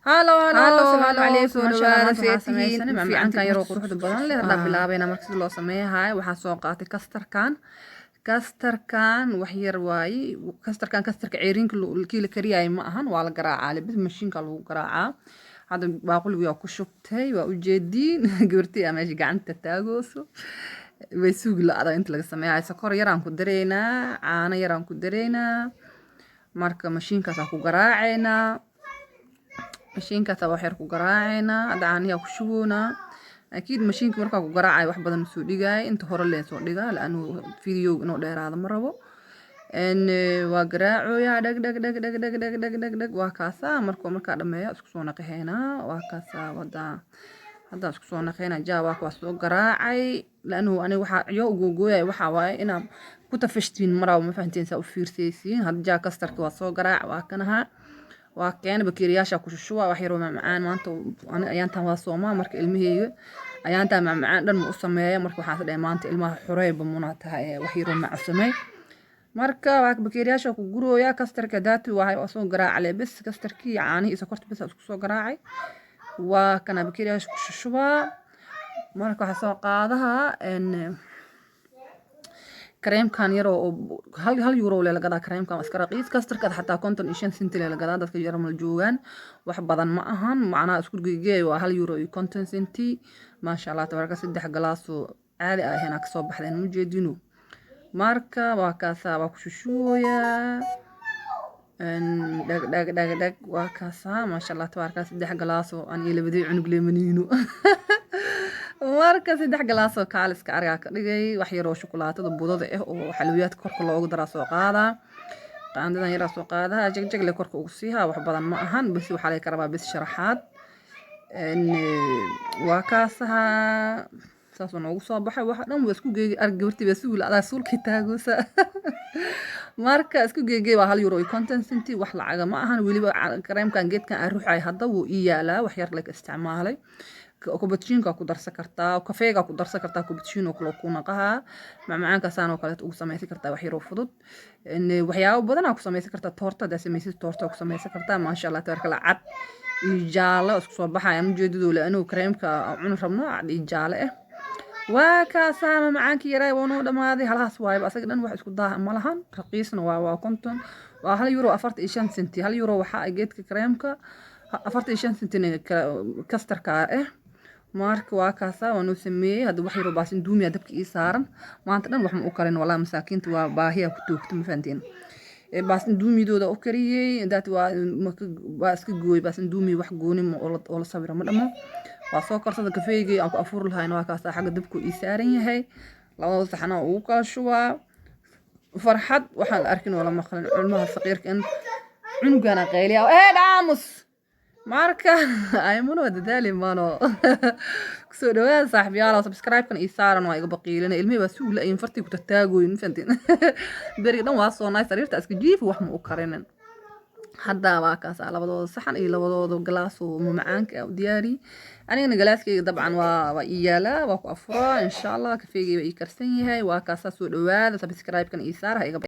Halo halo. Halo, asalaamu halo, calaykum. soo Masha Allah, dhawaada. maanta waxaan See tihiin? sameysanay Ma macmacaankan fiicantiin? yaroo quruxda badan leh. Hadda Ah. bilaabayna. Marka sida loo sameeyahay, waxaan soo qaatay custardkan. Custardkan wax yar waaye. Custardkan custardka ceeriinka kii la kariyaayo ma ahan, waa la garaacaa lebis, mashiinka lagu garaacaa. Hadda baaquligii waa ku shubtay, waa ujeediin. Gabartii aa meesha gacanta taagooso, way sugi la-da inta laga sameeyahay. Sokor yaraan ku dareynaa, caano yaraan ku dareynaa. Marka mashiinkaasaan ku garaaceynaa, mashiinkaasa wax yar ku garaaceynaa. Hadda caanihi ku shuboonaa. Akiid mashiinka markaa ku garaacayo wax badan soo dhigaay, inta hore leen soo dhigaa, laanu video inuu dheeraado ma rabo. Waa garaacoyaa, dhag dhag dhag dhag dhag dhag dhag dhag dhag. Waa kaasaa. Markuu markaa dhameeyo, isku soo naqaheynaa. Waa kaasaa. Wada hadda isku soo naqeynaa. Jaa, waa waa soo garaacay, laanu aniga waxaa ciyo ugoogooyay waxaa waaye inaa ku tafashtiin maraa, ma fahanteen? Saa u fiirsaysiin. Hadda jaa, custardka waa soo garaac, waa kanaha, waa keena, bakeeriyaasha ku shushuba. Wax yaroo macmacaan maanta. Ani ayaantan waa soomaa, marka ilmaheyga ayaantan macmacaan dhan ma u sameeya. Marka waxaan is dhahay maanta ilmaha xoreyba muna tahay, wax yaroo mac sameey. Marka waa bakeeriyaasha ku gurooya. Custardka daati waa soo garaacale bes, custardkii, caanihii iyo sokorta bes isku soo garaacay. Waa kana, bakeeriyaasha ku shushubaa. Marka waxaa soo qaadaha kareemkan yaroo oo hal euro lee la gadaa. Kareemkan waa iska raqiis. Custardkaad xataa 55 senti lee la gadaa. Dadka Jarmal joogaan wax badan ma ahan, macnaha isku geegee waa 1 euro iyo 50 senti. Maasha Allah tabaaraka, saddex galaasoo caadi ah ahayn aa kasoo baxdeen, mujeedino. Marka waa kaasaa, waa ku shushuboyaa, dhag dhag dhag dhag. Waa kaasaa, maasha Allah tabaaraka, saddex galaasoo aan iyo labadii cunug leemaniino. Marka saddex galaasoo kaaliska arigaa ka dhigay. Wax yaroo shukulaatada budada ah oo xalwiyaadka korka loogu daraa soo qaadaa, qaandadan yaraa soo qaadaa, jagjagle korka ugu siihaa. Wax badan ma ahan, bas waxaa laga rabaa bes sharaxaad. Waa kaasaha, saasuu noogu soo baxay. Waxa dhan waa isku geegay. Arag, gabartii baa sugi la'daa, suulkii taagoosa. Marka isku geegay waa 1 euro iyo 50 senti, wax lacaga ma ahan. Weliba kareemkan geedkan aan ruxay hadda wuu ii yaalaa, wax yar laga isticmaalay. Cappuccino ku darsan kartaa, kafeega ku darsan kartaa, cappuccino kale ku naqaha. Macmacaankaasaan oo kaleeto ugu samaysan kartaa, wax yaroo fudud. Waxyaabo badan aa ku samaysan kartaa. Toorta haddaa samaysid, toorta ku samaysan kartaa. Maasha Allah tabaaraka Allah, cad iyo jaallo isku soo baxayaan, ujeedadoo le anuu kareemka cuni rabno cad iyo jaale ah. Waa kaasaa, macmacaankii yaraa waa noo dhamaaday. Halahaas waayaba asaga dhan, wax isku daaha ma lahan. Raqiisna waa 50, waa 1 euro 45 senti. 1 euro waxaa ah geedka kareemka, 45 sentina custardka ah. Marka waa kaasaa, waa noo sameeyey. Hadda wax yaroo baasin duumiya dabka ii saaran. Maanta dhan wax ma u karin walaa, masaakiinta waa baahiya ku toogta, ma fahanteen? Baasin duumidooda u kariyey daat waa iska gooy. Baasin duumi wax gooni oo la sawiro ma dhamo. Waa soo karsada. Kafeygii aan ku afuri lahayn waa kaasaa, xagga dabku ii saaran yahay. Labada saxna ugu kala shubaa. Farxad waxaan la arkin oo la maqlin culmaha saqiirka in cunugana qayliya ee dhaamus. Marka aymuna waa dadaali mano. Kusoo dhawaada saaxiibyaal, subscribe-kan ii saaran waa iga baqiilina. Ilmihii baa suug la-ayin, fartii ku tataagooyin, ma fahanteen? Beriga dhan waa soo naay, sariirta iska jiifi, wax ma u karinin. Hadda waa kaas, labadooda saxan iyo labadooda galaas oo macaanka u diyaariyey. Anigana galaaskeyga dabcan waa ii yaalaa, waa ku afuraa insha Allah. Kafeygay waa ii karsan yahay. Waa kaasaa, soo dhawaada, subscribe-kan ii saar ha iga.